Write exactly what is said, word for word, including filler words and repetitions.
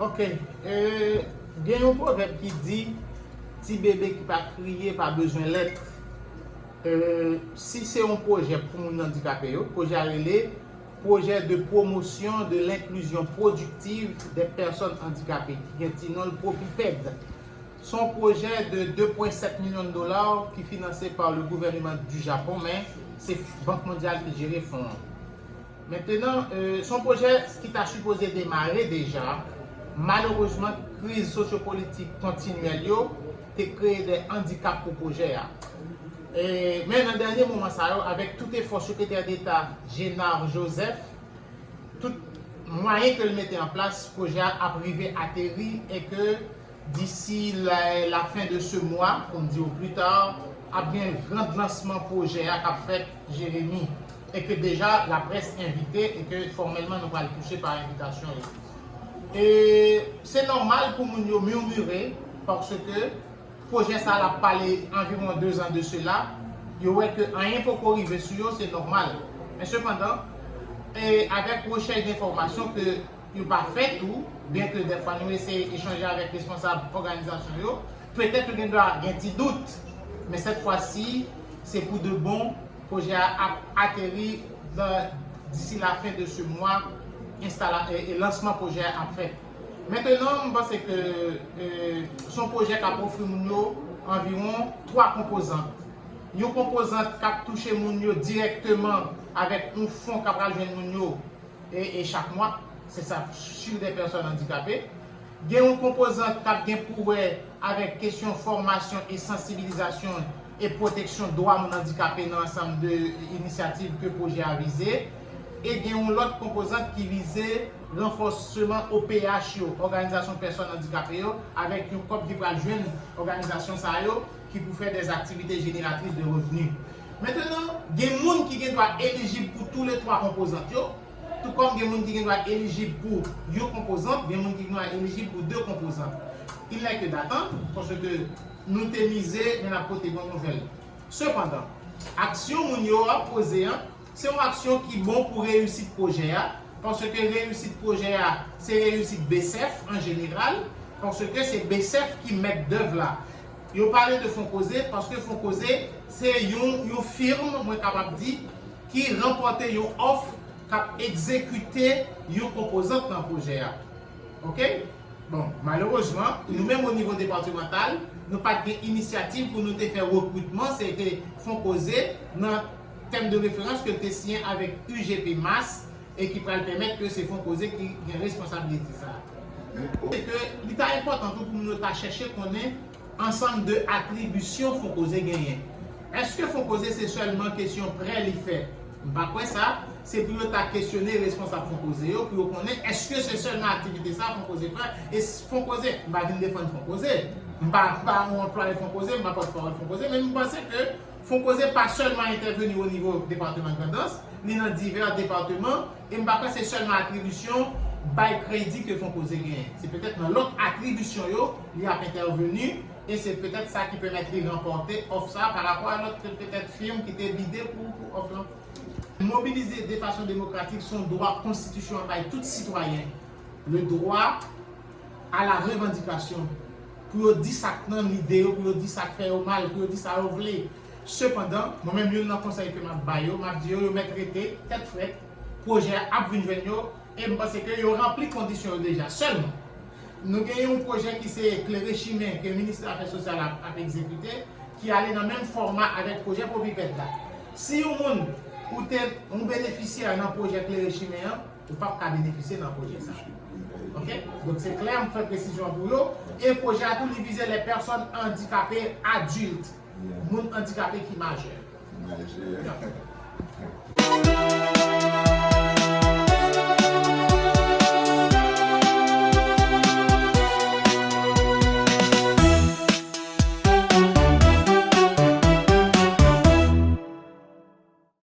Ok, e, gen yon pwovèb ki di, ti bebe ki pa kriye pa bezwen lèt. E, si se yon pwojè pou moun andikape yo, pwojè a rele Projet de promotion de l'inclusion productive des personnes handicapées, ki gen ti non l Propiped. Se yon pwojè de deux point sept millions de dollars ki finanse pa le gouvernement du Japon, men se Bank Mondyal ki jere fon an. Mentenan, e, se yon pwojè ki ta sipoze demare deja. Malerezman, kriz sosyopolitik kontinyèl yo te kreye de andikap pou pwojè a. E, men nan dènye moman sa yo, avèk tout efò Sekretè Deta Genard Joseph, tout mwayen ke l mete an plas, pwojè a ap rive ateri e ke d'ici la, la fin de ce mois, comme dit au plus tard, ap gen grand lansman pwojè a k ap fèt Jeremi e ke deja laprès envite e ke fòmèlman nou pral touche pa envitasyon yo. E se nòmal pou moun yo mimire paske pwojè sa l ap pale anviwon de zan de sela, yo wè ke anyen poko rive sou yo, se nòmal. Men sepandan, e avèk rechèch de enfòmasyon ke yo pa fè tou, byen ke dèfwa nou eseye echanje avèk responsab òganizasyon yo, petèt yo gen dwa gen ti dout, men sèt fwa si, se pou de bon, pwojè a ap ateri disi la fen de se mwa, enstala, e, e lansman pwojè a ap fèt. Mentenan, m panse ke, e, se yon pwojè k ap ofri moun yo anviwon twa konpozant. Yon konpozant k ap touche moun yo dirèkteman avèk yon fon k ap pral jwenn moun yo e, e chak mwa, se sa, sur des personnes handicapées. Gen yon konpozant k ap gen pou wè avèk kesyon fòmasyon e sansibilizasyon e pwoteksyon dwa moun andikape nan ansanm de inisyativ ke pwojè a vize. E gen yon lòt konpozant ki vize ranfòsman O P H yo, òganizasyon pèsòn andikape yo, avèk yon kòb ki pral jwenn òganizasyon sa yo ki pou fè des activités génératrices de revenus. Mentenan, gen moun ki gen dwa elijib pou tou le twa konpozant yo, tou kòm gen moun ki gen dwa elijib pou yon konpozant, gen moun ki gen dwa elijib pou de konpozant. Il n'est que d'attendre, paske nou te mize, men n ap pote bon nouvèl. Sepandan, aksyon moun yo ap poze an, se yon aksyon ki bon pou reyisit pwojè a, paske reyisit pwojè a, se reyisit B S F an jeneral, paske se B S F ki mèt dèv la. Yo pale de Fonkoze, paske Fonkoze, se yon, yon firm, mwen kapab di, ki ranpòte yon òf k ap egzekite yon konpozant nan pwojè a. Ok? Bon, malerezman, nou menm o nivo depatmantal, nou pa t gen inisyativ pou nou te fè rekritman, se te Fonkoze nan tèm de referans ke l te siyen avèk U G P Mas e ki pral pèmèt ke se Fonkoze ki gen responsabilite sa a. Se ke li ta enpòtan tou pou moun yo ta chèche konnen ansanm de atribisyon Fonkoze genyen. Èske Fonkoze se sèlman kesyon prè li fè? M pa kwè sa. Se pou yo ta kesyone responsab Fonkoze yo, pou yo konnen èske se sèlman aktivite sa Fonkoze fè. E Fonkoze, m pa vin defann Fonkoze. M pa, m pa yon anplwaye Fonkoze, m pa pòtpawòl Fonkoze, men m panse ke Fonkoze pa sèlman entèveni o nivo depatman Grandans, li nan divè depatman, e m pa kwè se sèlman atribisyon bay kredi ke Fonkoze genyen. Se petèt nan lòt atribisyon yo li ap entèveni, e se petèt sa ki pèmèt li ranpòte òf sa a parapò a lòt petèt fim ki te bide pou, pou òf lan. Mobilize de fason demokratik se yon dwa konstitisyon an bay tout sitwayen. Le droit à la revendication. Pou yo di sa k nan lide yo, pou yo di sa k fè yo mal, pou yo di sa yo vle. Sepandan, mwen menm youn nan konsèy ke m ap ba yo, m ap di yo, yo mèt rete tèt frèt, pwojè a ap vin jwenn yo, e m panse ke yo ranpli kondisyon yo deja. Sèlman, nou gen yon pwojè ki se Klere Chimen ke Ministè Afè Sosyal ap, ap egzekite, ki ale nan menm fòma avèk pwojè Propiped la. Si yon moun ou te, yon benefisyè nan pwojè Klere Chimen an, ou p ap ka benefisye nan pwojè sa. Ok? Donk se klè, m fè presizyon an pou yo. E pwojè a tou li vize les personnes handicapées adultes. Moun andikape ki majè.